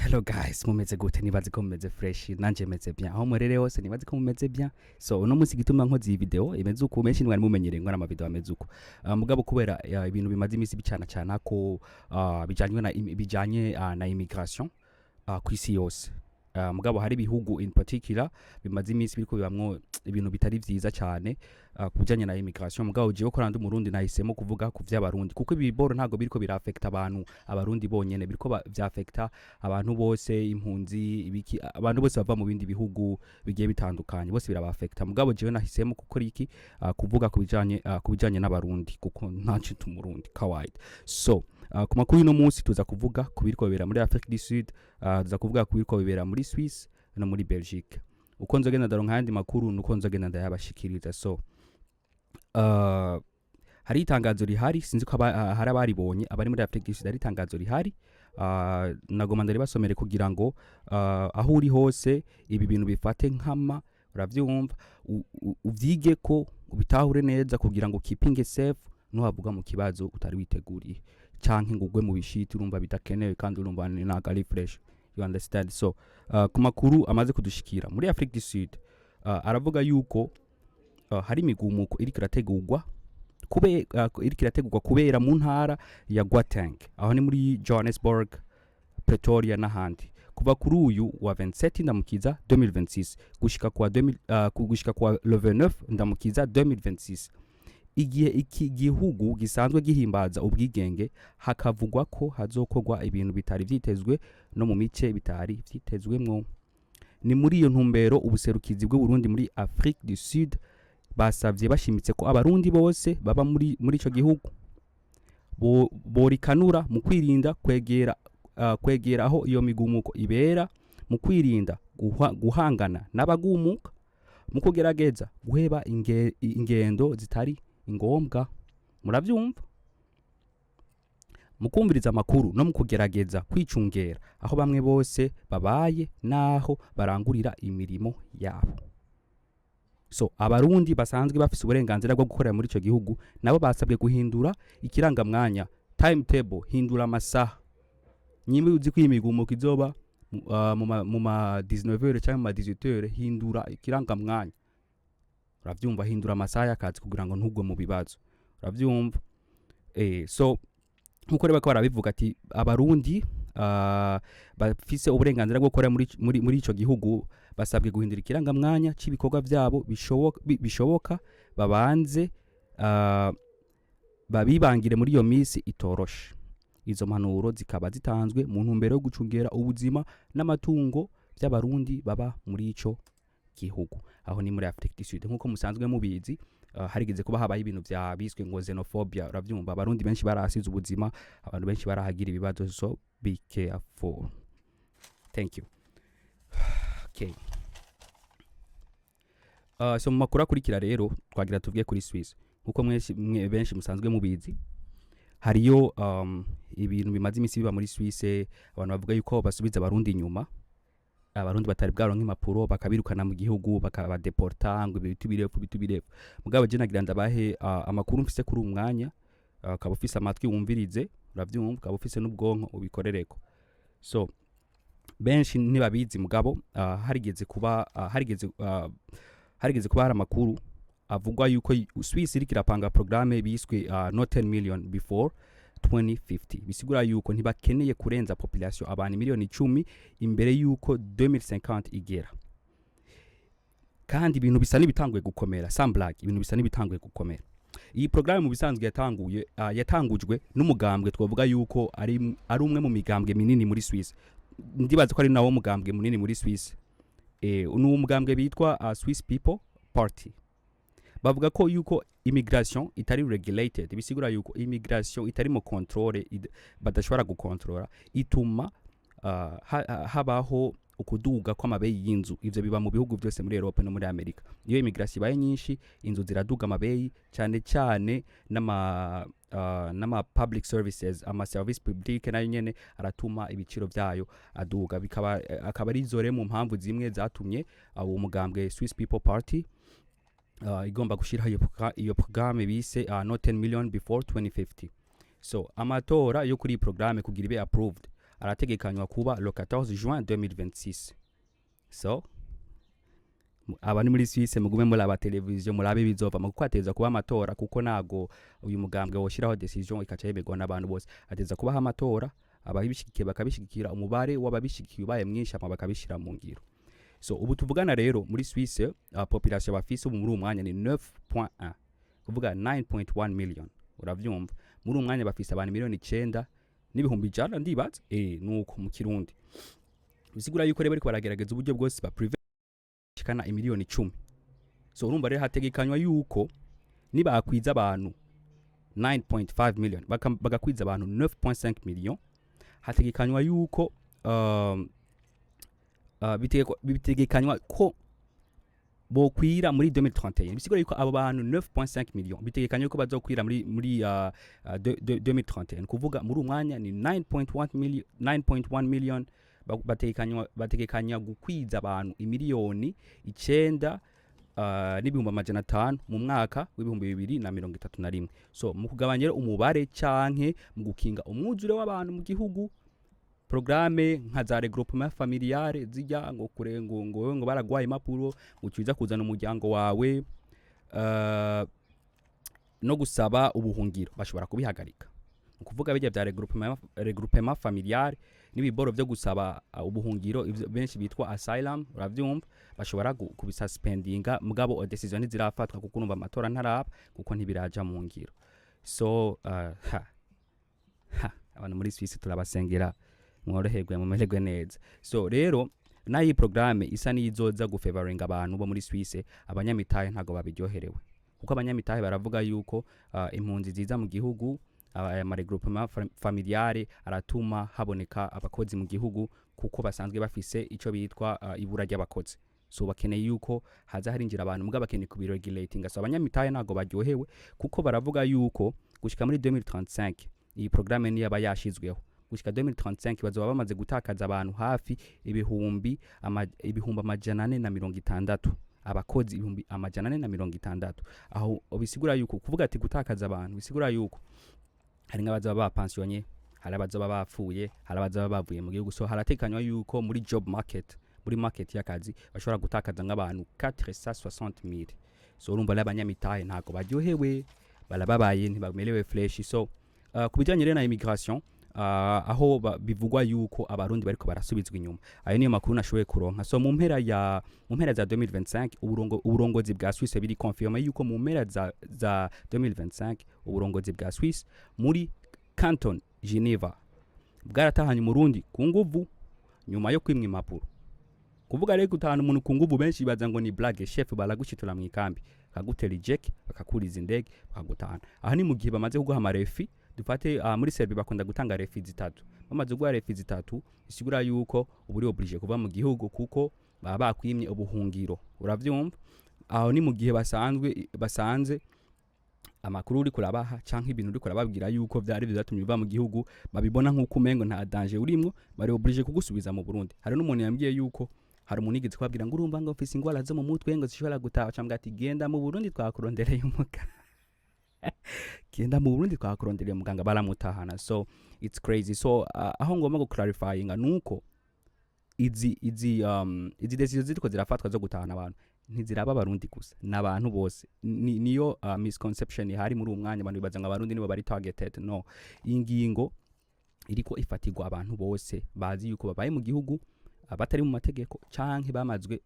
Hello guys, mumeze gute? Nibaze ko mumeze fresh, nanje meze bien. Aho murere hose nibaze ko mumeze bien. So uno munsi gituma nkoze iyi video imeze uku, menshi mwari mumenyereye nkora ama video ameze uku. Mugabo kubera ibintu bimaze imisi bicana cana ko bijanye na immigration ku isi yose. Mugabo hari ibihugu in particular bimaze iminsi biriko bibamwo ibintu bitari vyiza cyane ku bijanye na immigration. Mugabo jewe ko ndi Umurundi, nahisemo kuvuga ku vy'Abarundi, kuko ibi boro ntago biriko birafekta abantu Abarundi bonyene, biriko vyafekta abantu bose, impunzi, ibiki, abantu bose bava mu bindi bihugu bigiye bitandukanye, bose birabafekta. Mugabo jewe nahisemo gukora iki? Kuvuga ku bijanye n'Abarundi, kuko ntaco Umurundi kawaida. So ku makuru y'uno munsi tuza kuvuga ku biriko bibera muri Afrique du Sud, tuza kuvuga ku biriko bibera muri Suisse no muri Belgique. Uko nzogenda ndaronka ayandi makuru nuko nzogenda ndayabashikiriza. So hari itangazo rihari, sinzi ko hari abaribonye abari muri Afrique du Sud. Hari itangazo rihari, nagoma ndaribasomere kugira ngo aho uri hose ibi bintu bifate nkama, uravyumva, uvyige ko ubitahure neza kugira ngo keeping safe, nuhavuga mu kibazo utari witeguriye canke ngo ugwe mu bishiti, urumva bidakenewe kandi urumva ni ntago ari fresh, you understand? So ku makuru amaze kudushikira muri Afrique du Sud, aravuga yuko hari imigumuko iriko irategurwa iriko irategurwa kubera mu ntara ya Gauteng, aho ni muri Johannesburg, Pretoria n'ahandi, kuva kuri uyu wa 27 Ndamukiza 2026 gushika kwa 2000, gushika kwa le 29 Ndamukiza 2026, igihe iki gihugu gisanzwe gihimbaza ubwigenge. Hakavugwa ko hazokorwa ibintu bitari vyitezwe no mu mice bitari vyitezwemwo. Ni muri iyo ntumbero ubuserukizi bw'u Burundi muri Afrique du Sud basavye bashimitse ko Abarundi bose baba muri ico gihugu borikanura mu kwirinda kwegera aho iyo migumuko ibera, mu kwirinda guhangana n'abagumuka, mu kugerageza guheba ingendo zitari ngombwa, muravyumva, mu kumviriza amakuru no mu kugerageza kwicungera aho bamwe bose babaye n'aho barangurira imirimo yabo. So Abarundi basanzwe bafise uburenganzira bwo gukorera muri ico gihugu nabo basabwe guhindura ikirangamwanya, timetable, hindura amasaha. Nyimba uzi ko iyi migumuko izoba mu ma 19h cyangwa mu ma 18h, hindura ikirangamwanya, uravyumva, hindura amasaha y'akazi kugira ngo ntugwe mu bibazo, uravyumva. So nkuko rero bariko barabivuga ati Abarundi bafise uburenganzira bwo gukora muri ico gihugu basabwe guhindura ikirangamwanya c'ibikorwa vyabo bishoboka, babanze babibangire muri iyo misi itoroshe. Izo mpanuro zikaba zitanzwe mu ntumbero yo gucungera ubuzima n'amatungo by'Abarundi baba muri ico gihugu. Aho ni muri Afrique du Sud. Nkuko musanzwe mubizi, harigeze kuba habaye ibintu vya biswe ngo xenophobia, uravyumva, Abarundi benshi barahasize ubuzima, abantu benshi barahagira ibibazo. So be careful. Thank you. Okay. So mu makuru akurikira rero twagira tuvuge kuri Swiss. Nkuko benshi musanzwe mubizi, hariyo ibintu bimaze imisi biba muri Suisse. Abantu bavuga yuko basubiza Abarundi inyuma, Abarundi batari bwaronka impapuro bakabirukana mu gihugu, bakabadeporta, ngo ibiti birefu biti birefu. Mugabo je nagira ndabahe amakuru mfise kuri uyu mwanya. Ukaba ufise amatwi wumvirize, uravyumva, ukaba ufise n'ubwonko ubikorereko. So benshi ntibabizi, mugabo harigeze kuba hari amakuru avugwa yuko Swiss iriko irapanga programme biswe no 10 million before 2050. Bisigura yuko ntibakeneye kurenza population abantu miliyoni 10 imbere yuko 2050 igera. Kandi ibintu bisa n'ibitanguye gukomera, sans blague, ibintu bisa n'ibitanguye gukomera. Iyi programme mu bisanzwe yatangujwe n'umugambwe twavuga yuko ari umwe mu migambwe minini muri Swiss. Ndibaza ko ari nawo mugambwe munini muri Swiss. Ni umugambwe bitwa Swiss People Party. Bavuga ko yuko immigration itari regulated, bisigura yuko immigration itari mu contrôle, badashobora gukontorora, ituma habaho ukuduga kw'amabeyi y'inzu. Ivyo biba mu bihugu byose muri Europe no muri Amerika. Iyo immigration ibaye nyinshi, inzu ziraduga amabeyi, cyane cyane n'ama public services, ama service public nayo nyene aratuma ibiciro vyayo aduga. Bikaba akaba ari zore mu mpamvu zimwe zatumye uwo mugambwe Swiss People Party igomba gushiraho iyo programme bise no 10 million before 2050. So amatora yo kuri iyi programme kugira ibe approved. Arategekanywa kuba le 14 juin 2026. So abari muri Suisse, mugume muraba televiziyo, murabe bizova mu kwateza kuba amatora, kuko ntago uyu mugambwe woshiraho décision ikaca yemerwa n'abantu bose. Ateza kubaho amatora, ababishigikiye bakabishigikira, umubare w'ababishigikiye ubaye mwinshi, ama bakabishira mu ngiro. So ubu tuvugana rero, muri Suisse, population bafise ubu muri uwo mwanya ni 9.1, kuvuga 9.1 million. Uravyumva, muri uwo mwanya bafise abantu 9.1 million, ndibaza nuko mu Kirundi. Bisigura yuko rero bariko baragerageza uburyo bwose ba prevent shikana imiliyoni 10. So urumva rero hategekanywa yuko nibakwiza abantu 9.5 million, bagakwiza abantu 9.5 million, hategekanywa yuko bitegekanywa ko bokwira muri 2031. Bisigura yuko abo bantu 9.5 million bitegekanywa yuko bazokwira muri 2031. Kuvuga muri umwanya ni 9.1 million, 9.1 million. Bategekanywa gukwiza abantu 9.5 million mu mwaka w'2031. So mu kugabanya rero umubare canke mu gukinga umwuzure w'abantu mu gihugu, programme nka za regroupement familiale zijya ngo kure ngo wewe ngo baragwaye impapuro, ngo uciza kuzana umuryango wawe, no gusaba ubuhungiro, bashobora kubihagarika. Ni ukuvuga bijya bya regroupement familiale n'ibiboro byo gusaba ubuhungiro, ivyo benshi bitwa asylum, uravyumva, bashobora kubisuspendinga. Mugabo décision ntizirafatwa, kuko urumva amatora ntaraba, kuko ntibiraja mu ngiro. So ha ha, abantu muri Suisse turabasengera, mworoherwe, mumererwe neza. So rero nayo iyi programme isa n'izoza gufavoringa abantu bo muri Suisse, abanyamitahe ntago babiryoherewe, kuko abanyamitahe baravuga yuko impunzi ziza mu gihugu, aya ma regroupement familiale aratuma haboneka abakozi mu gihugu, kuko basanzwe bafise ico bitwa ibura ry'abakozi. So bakeneye yuko haza harinjira abantu, mbwa bakeneye kubiregulatinga. So abanyamitahe ntago baryohewe, kuko baravuga yuko gushika muri 2035, iyi programme niyo aba yashizweho, gushika 2035 bazoba bamaze gutakaza abantu hafi 460,000, abakozi 460,000. Aho bisigura yuko kuvuga ati gutakaza abantu, bisigura yuko hari nk'abazaba bapansiyonye, hari abazaba bapfuye, hari abazaba bavuye mu gihugu. So haratekanywa yuko muri job market, muri market y'akazi, bashobora gutakaza nk'abantu 460,000. So urumva rero abanyamitahe ntago baryohewe, barababaye, ntibamerewe fresh. So ku bijyanye rero na immigration, aho bivugwa yuko Abarundi bariko barasubizwa inyuma, ayo niyo makuru nashoboye kuronka. So mu mpera za 2025, uburongozi bwa Suisse, biri confirmé yuko mu mpera za 2025 uburongozi bwa Suisse muri Canton Geneva bwaratahanye Umurundi ku nguvu nyuma yo kwimwa impapuro. Kuvuga rero gutahana umuntu ku nguvu, benshi baza ngo ni blague, chef. Baragushitura mu ikambi, bakagutera ijeke, bakakuriza indege, bakagutahana. Aha ni mu gihe bamaze kuguha ama refus. Dufate muri Serbia bakunda gutanga refus zitatu. Bamaze guha refus zitatu, bisigura yuko uba uri obligé kuva mu gihugu, kuko baba bakwimye ubuhungiro. Uravyumva, aho ni mu gihe basanzwe basanze amakuru uri kurabaha canke ibintu uri kurababwira yuko vyari vyatumye uva mu gihugu, babibona nk'uko umengo nta danger urimwo, bari obligé kugusubiza mu Burundi. Hari n'umuntu yambwiye yuko hari umuntu yigeze kubabwira ngo urumva ngo mfise ingwara zo mu mutwe, ngo zishobora gutaha, cambwa ati: "Genda mu Burundi, twakurondereye umuganga, genda mu Burundi, twakurondereye muganga." Baramutahana. So it's crazy. So aho ngomba guclarifyinga nuko izi decision ziriko zirafatwa zo gutahana abantu ntiziraba Abarundi gusa, n'abantu bose. Niyo misconception ihari muri uwo mwanya, abantu bibaza ngo Abarundi nibo bari targeted. No, iyi ngingo iriko ifatirwa abantu bose bazi yuko babaye mu gihugu batari mu mategeko, canke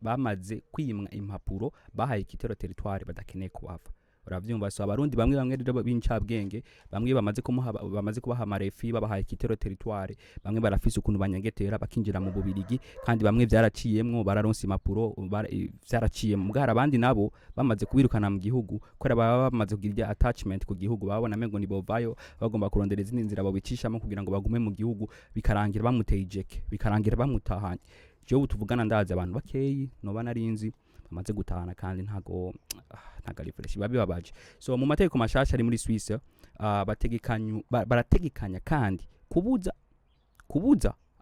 bamaze kwimwa impapuro, bahaye quitter le territoire, badakeneye kuhava. Uravyumva? So Abarundi bamwe bamwe rero b'incabwenge, bamwe bamaze kubaha ama refus, babahaye quitter le territoire, bamwe barafise ukuntu banyangetera bakinjira mu Bubirigi, kandi bamwe vyaraciyemwo, bararonse impapuro, vyaraciyemwo. Mbwa hari abandi nabo bamaze kubirukana mu gihugu, kubera baba bamaze kugira irya attachment ku gihugu, babona mengo nibovayo, bagomba kurondera izindi nzira bobicishamo kugira ngo bagume mu gihugu, bikarangira bamuteye ijeke, bikarangira bamutahanye. Jewe ubu tuvugana ndazi abantu bakeyi noba narinzi bamaze gutahana, kandi ntago ari fresh, biba bibabaje. So mu mategeko mashasha ari muri Suisse, barategekanya kandi kubuza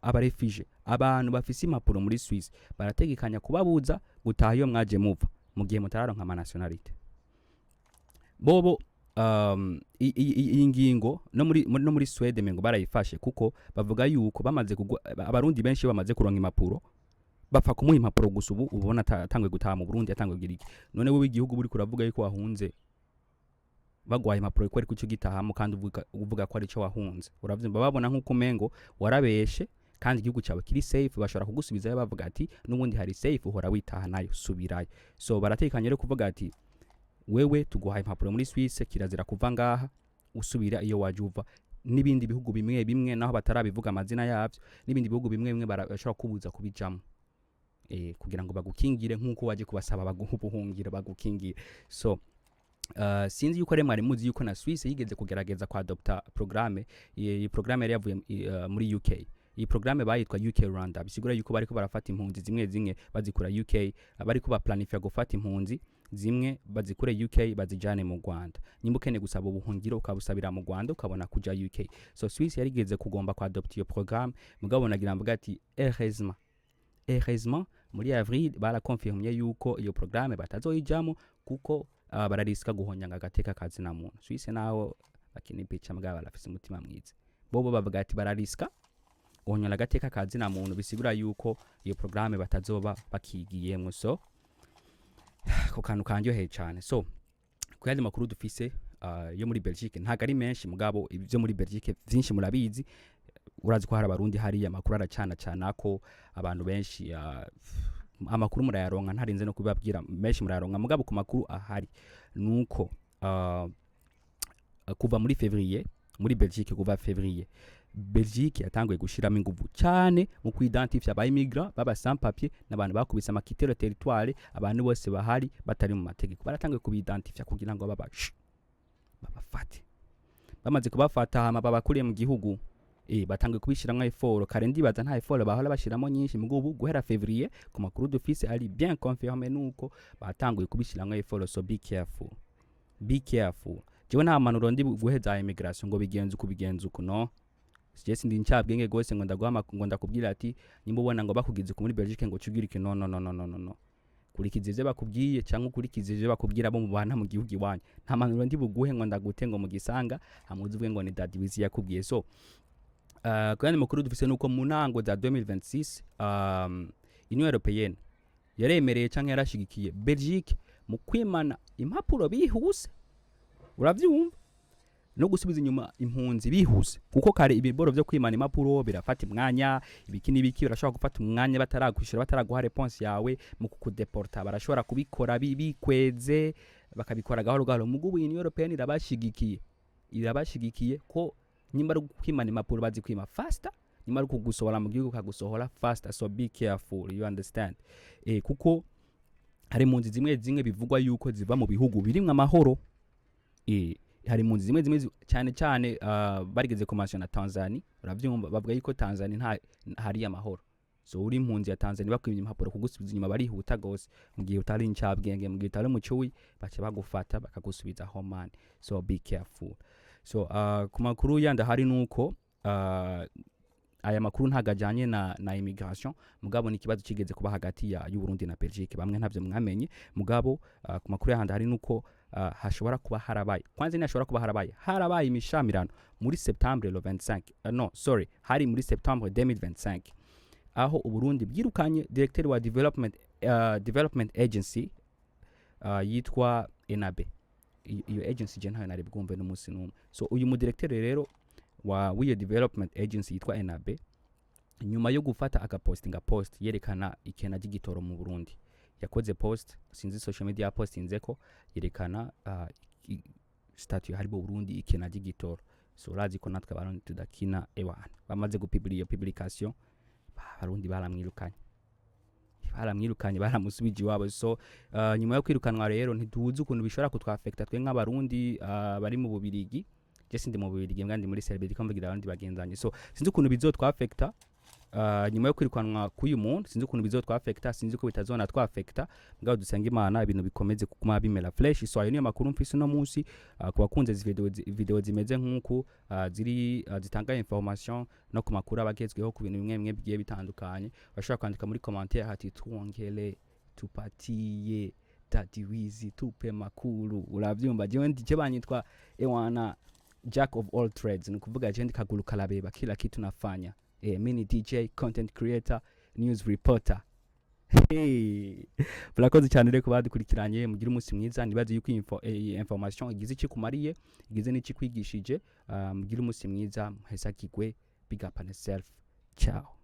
aba réfugiés, abantu bafise impapuro muri Suisse, barategekanya kubabuza gutaha iyo mwaje muva mu gihe mutararonka ama nationalité. Bobo iyi ngingo no muri Sweden mengo barayifashe, kuko bavuga yuko bamaze kugwa Abarundi benshi bamaze kuronka impapuro, bapfa kumuha impapuro gusa, ubu ubona atanguye gutaha mu Burundi, atanguye kugira iki. None wowe igihugu buri kuravuga yuko wahunze, bagwaye impapuro ko ari kucyo gitahamo, kandi uvuga ko arico wahunze, uravyumva, babona nk'uko umengo warabeshe, kandi igihugu cyawe kiri safe, bashobora kugusubizayo bavuga ati n'ubundi hari safe, uhora witaha nayo, subirayo. So baratekanye rero kuvuga ati wewe tuguhaye impapuro muri Suisse, kirazira kuva ngaha usubira iyo waje uva. N'ibindi bihugu bimwe bimwe, naho batarabivuga amazina yavyo, n'ibindi bihugu bimwe bimwe bashobora kubuza kubijamo, kugira ngo bagukingire nk'uko waje kubasaba baguha ubuhungiro, bagukingire. So sinzi yuko rero mwari muzi yuko na Suisse yigeze kugerageza kwa adopta programme. Iyi programme yari yavuye muri UK. Iyi programme bayitwa UK Rwanda, bisigura yuko bariko barafata impunzi zimwe zimwe bazikura UK, bariko baplanifya gufata impunzi zimwe bazikure UK bazijane mu Rwanda. Nimba ukeneye gusaba ubuhungiro, ukabusabira mu Rwanda, ukabona kuja UK. So Suisse yarigeze kugomba kwa adopta iyo programme, mugabo nagira mvuga ati heureusement muri avril barakonfirmye yuko iyo programme batazoyijamo, kuko barariska guhonyanga agateka kazina muntu. Suisse naho bakina ipica, mugabo barafise umutima mwiza. Bobo bavuga ati barariska guhonyanga agateka kazina muntu, bisigura yuko iyo programme batazoba bakigiyemwo. So ako kantu kanryoheye cyane. So ku yandi makuru dufise yo muri Belgique ntago ari menshi, mugabo ibyo muri Belgique vyinshi murabizi. Urazi ko hari Abarundi hariya, amakuru aracana cana ko abantu benshi, amakuru murayaronka, ntarinze no kubabwira menshi, murayaronka. Mugabo ku makuru ahari nuko kuva muri février muri Belgique, kuva février, Belgique yatanguye gushiramo inguvu cyane mu kuidentifya aba immigrants baba sans papier n'abantu bakubise ama quitter le territoire. Abantu bose bahari batari mu mategeko baratanguye kubidentifya kugira ngo baba babafate. Bamaze kubafata, hama babakuriye mu gihugu. Batanguye kubishiramwo effort. Kare ndibaza nta effort bahora bashiramo nyinshi, mugo ubu guhera février, ku makuru dufise ari bien confirmé, nuko batanguye kubishiramwo effort. So be careful, be careful. Jewe nta manuro ndi guheza immigration ngo bigenze uku, bigenze uku, no je sindi ncabwenge gose ngo ndaguha ngo ndakubwira ati nimba ubona ngo bakugize ku muri Belgique ngo cugira iki. No, no, no, no, no, no, no. Kurikiza ivyo bakubwiye cyangwa ukurikiza ivyo bakubwira bo mubana mu gihugu iwanyu. Nta manuro ndi buguhe ngo ndagute ngo mu gisanga hamuzi uvuge ngo ni Daddy Wizi yakubwiye. So ku yandi makuru dufise nuko mu ntango za 2026 Union Européenne yaremereye canke yarashigikiye Belgique mu kwimana impapuro bihuse, uravyumva, no gusubiza inyuma impunzi bihuse, kuko kare ibiboro vyo kwimana impapuro birafata umwanya, ibiki n'ibiki, birashobora gufata umwanya batarakwishura, bataraguha réponse yawe. Mu kukudeporta barashobora kubikora bikweze, bakabikora gahoro gahoro. Mugubu Union Européenne irabashigikiye ko nyimba ari kwimana impapuro bazikwima faster, nyimba ari kugusohora mu gihugu kagusohora faster. So be careful, you understand? Kuko hari impunzi zimwe zimwe bivugwa yuko ziva mu bihugu birimwo amahoro. Hari impunzi zimwe zimwe cyane cyane barigeze kumensiona Tanzania, uravyumva, bavuga yuko Tanzania nta hari amahoro. So uri impunzi ya Tanzania, bakwimye impapuro, kugusubiza inyuma barihuta gose. Mu gihe utari incabwenge, mu gihe utari umucuwi, baca bagufata bakagusubiza home, man. So be careful. So ku makuru yandi ahari nuko aya makuru ntago ajanye na immigration, mugabo ni ikibazo kigeze kuba hagati ya y'Uburundi na Belgique, bamwe ntavyo mwamenye. Mugabo ku makuru yahandi hari nuko hashobora kuba harabaye, kwanza ntihashobora kuba harabaye, harabaye imishamirano muri septembre le 25, no, sorry, hari muri septembre 2025, aho Uburundi bwirukanye directeur wa development agency yitwa Enabe. Iyo agency je ntayo nari bwumve n'umunsi n'umwe. So uyu mudirecteur rero wa w'iyo development agency yitwa Enabe, nyuma yo gufata agapostinga post yerekana ikena ry'igitoro mu Burundi, yakoze post, sinzi social media yapostinze ko yerekana statut hari mu Burundi, ikena ry'igitoro. So urazi ko natwe Abarundi tudakina. Ewana, bamaze gupublia iyo publication, Abarundi baramwirukanye, baramusubije iwabo. So nyuma yo kwirukanwa rero, ntituzi ukuntu bishobora kutwafekta twe nk'Abarundi bari mu Bubirigi. Je sindi mu Bubirigi, mbwa ndi muri Serbia, ndiko mvugira Abarundi bagenzanye. So sinzi ukuntu bizotwafekta nyuma yo kwirukanwa k'uyu muntu, sinzi ukuntu bizotwafekta, sinzi ko bitazona twafekta, mugabo dusenga Imana ibintu bikomeze kuguma bimera fresh. So ayo niyo makuru mfise uno munsi. Ku bakunze izi video zimeze nk'uku, ziri zitanga information no ku makuru abagezweho ku bintu bimwe bimwe bigiye bitandukanye, bashobora kwandika muri commentaire hati tuongele tupatie. Daddy Wizi, tupe makuru. Uravyumva, jewe ndije banyitwa ewana Jack of all trades, ni kuvuga je ndi kaguru karabeba, kila kitu nafanya. Mini DJ, content creator, news reporter. Hey. Murakoze cyane rero kubadukurikiranye, mugire umunsi mwiza. Nibaze yuko iyi information igize icyo kumariye, igize n'icyo kwigishije. Mugire umunsi mwiza, muhesakigwe. Big up on yourself. Ciao.